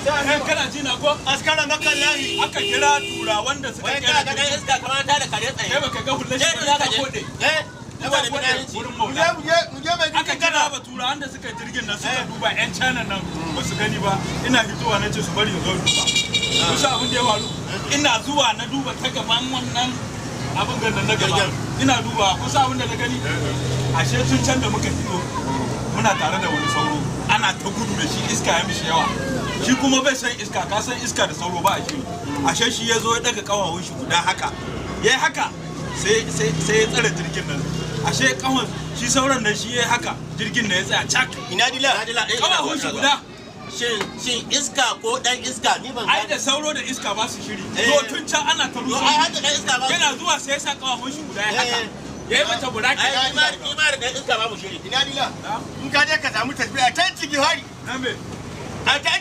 Eh, kana ji na ko? Askara makallahi. Aka kira turawan da suka Wai kera ka ga dan jirgin. iska kamar ta da kare tsaye. Kai baka ga hullar Je shi da ba, zaka ta je. kode. Eh, saboda Ta kode munafici. wurin Mu je maula. mu je mu je mai Aka jirgin kira kana. ba turawan da suka jirgin nan, suka duba, yan China nan ba su gani ba. Ina fitowa na ce su bari in zo in duba. Kusa abin da ya faru, ina zuwa na duba ta gaban wannan abin ganin na gaba, ina duba, kusa abin da na gani, ashe tun can da muka fito muna tare da wani sauro, ana ta gudu da shi, iska ya mishi yawa, shi kuma bai san iska. Ka san iska da sauro ba a shiri. Ashe shi ya zo ya daga kawawun shi guda haka, ya yi haka, sai ya tsare jirgin nan. Ashe kawon shi sauran nan shi ya yi haka, jirgin nan ya tsaya cak. Ina dila. Adila, eh, ina Kawawun shi zuwa. guda. Shin iska ko dan iska, ni ban Ai gane. da sauro da iska ba su shiri. Eh. To, tun can ana ta To, rusa. ai hada dan iska ba su- Yana zuwa sai ya sa kawawun shi guda ya haka, Eh. ya yi mata buraki. Ai ni ma da dan iska babu shiri. Ina dila. In ka je ka samu tasbiya can ciki hari. Na me? A can.